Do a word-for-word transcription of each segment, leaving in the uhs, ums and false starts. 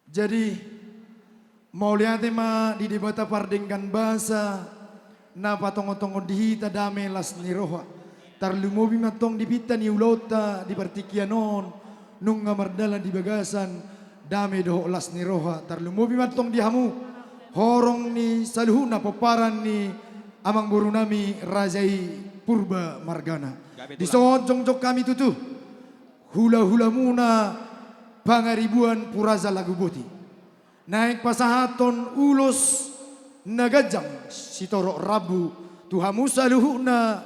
Jadi, mauliate ma di Debata pardenggan basa, na patongon-tongon di hita dame las ni roha. Tarlumobi ma antong di pinta ni ulaonta di partingkian on, nunga mardalan di bagasan dame dohot las ni roha. Tarlumobi ma antong di hamu, horong ni saluhutna pomparan ni amangborunami raja i Purba margana. Gabe tulang. Dison jongjong hami tutu hula-hulamuna Pangaribuan Puraja Laguboti. Naeng pasahathon ulos na ganjang sitorop rambu tu hamu saluhutna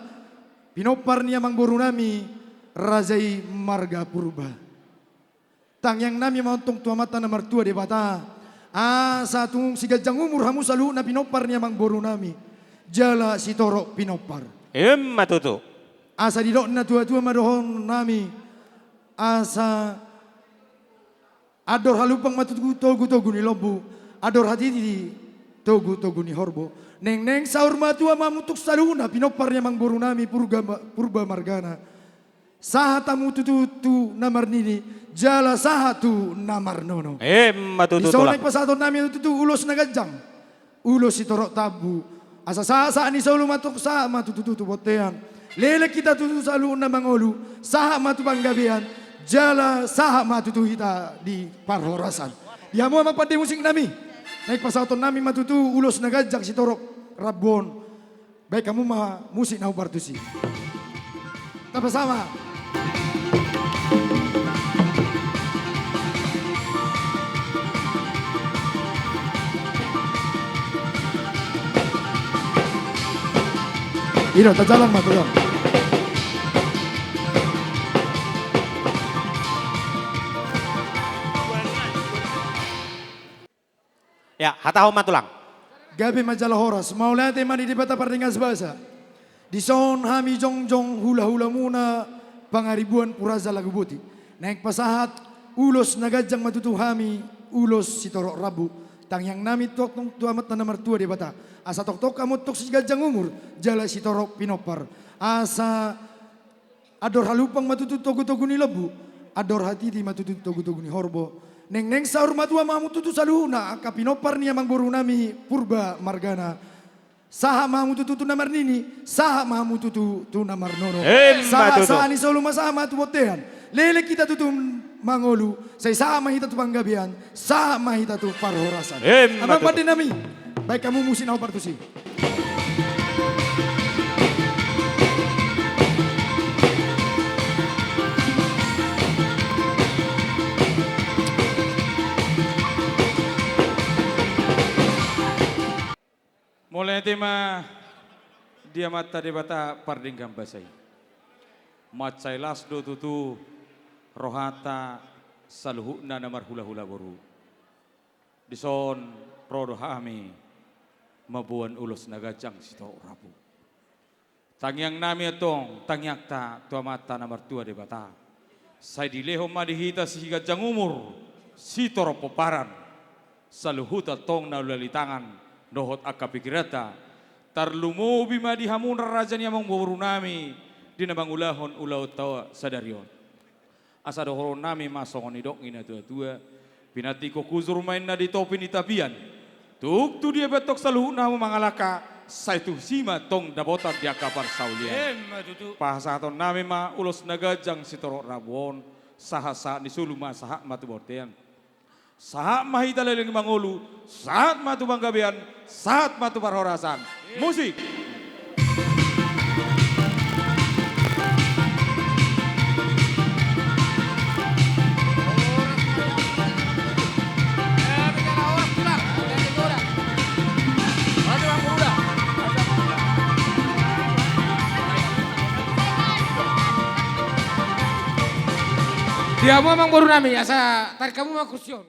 pinompar ni amangborunami raja i marga Purba. Tangiangnami ma antong tu Amanta na martua Debata, asa tung siganjang umur hamu saluhutna pinompar ni amangborunami, jala sitorop pinompar. Emma tutu. Asa didok ni na tua-tua ma dohononnami, asa andor halumpang ma tutu togu-togu ni lombu, andor hatiti togu-togu ni horbo. Naeng-naeng saur matua ma hamu tutu saluhutna pinompar ni amangborunami Purga ma-, Purba margana. Sahat hamu tutu tu na marnini, jala sahat tu na marnono. Emma tutu tulang. Dison naeng pasahatonnami tutu ulos na ganjang, ulos sitorop rambu. Asa sahat-sahat ni solu ma antong sahat ma tutu tu bontean. Leleng hita tutu saluhutna mangolu, sahat ma tu panggabean, jala sahat ma tutu hita di parhorasan. Di hamu amang pande musiknami, naeng pasahatonnami ma tutu ulos na ganjang sitorop rambu on. Baen hamu ma musik na hombar tusi. Tapa sama. I do, tajalang ma tutu. Ya, hatahon ma tulang. Gabe ma jala horas, mauliate ma di Debata pardenggan basa. Dison hami jongjong hula-hulamuna Pangaribuan Puraja Laguboti. Naeng pasahat ulos na ganjang ma tutu hami, ulos sitorop rambu. Tangiangnami tongtong tu Amanta na martua Debata, asa tongtong hamu antong siganjang umur, jala sitorop pinompar. Asa andor halumpang ma tutu togu-togu ni lombu, andor hatiti ma tutu togu-togu ni horbo. Naeng-naeng saur matua ma hamu tutu saluhutna angka pinompar ni amangborunami Purba margana. Sahat ma hamu tutu tu na marnini, sahat ma hamu tutu tu na marnono. Emma tutu. Sahat-sahat ni solu ma sahat ma tu bontean. Leleng hita tutu mangolu, sai sahat ma hita tu panggabean, sahat ma hita tu parhorasan. Emma tutu. Amang pandenami, baen hamu musik na hombar tusi. Mauliate ma di Amanta Debata pardenggan basa i. Mansai las do tutu rohanta saluhutna na marhula-hula boru. Dison ro do hami mamboan ulos na ganjang sitorop rambu. Tangiangnami antong, tangiangta tu Amanta na martua Debata, sai dilehon ma di hita siganjang umur, sitorop pomparan, saluhut antong na ula ni tangan dohot angka pikiranta. Tarlumobi ma di hamu na raja ni amangborunami di na mangulahon ulaonta sadari on. Asa dohononnami ma songon nidok ni na tua-tua: Pinantikhon hujur ma inna di topi ni tapian. Tung tu dia pe antong saluhutna hamu mangalangka, sai tusi ma antong dapotan di angka parsaulian. Emma tutu. Pasahatonnami ma ulos na ganjang sitorop rambu on, sahat-sahat ni solu ma sahat ma tu bontean. Sahat ma hita leleng mangolu, sahat ma tu panggabean, sahat ma tu parhorasan. Musik. Di hamu amangborunami, asa tarik hamu ma kursi on.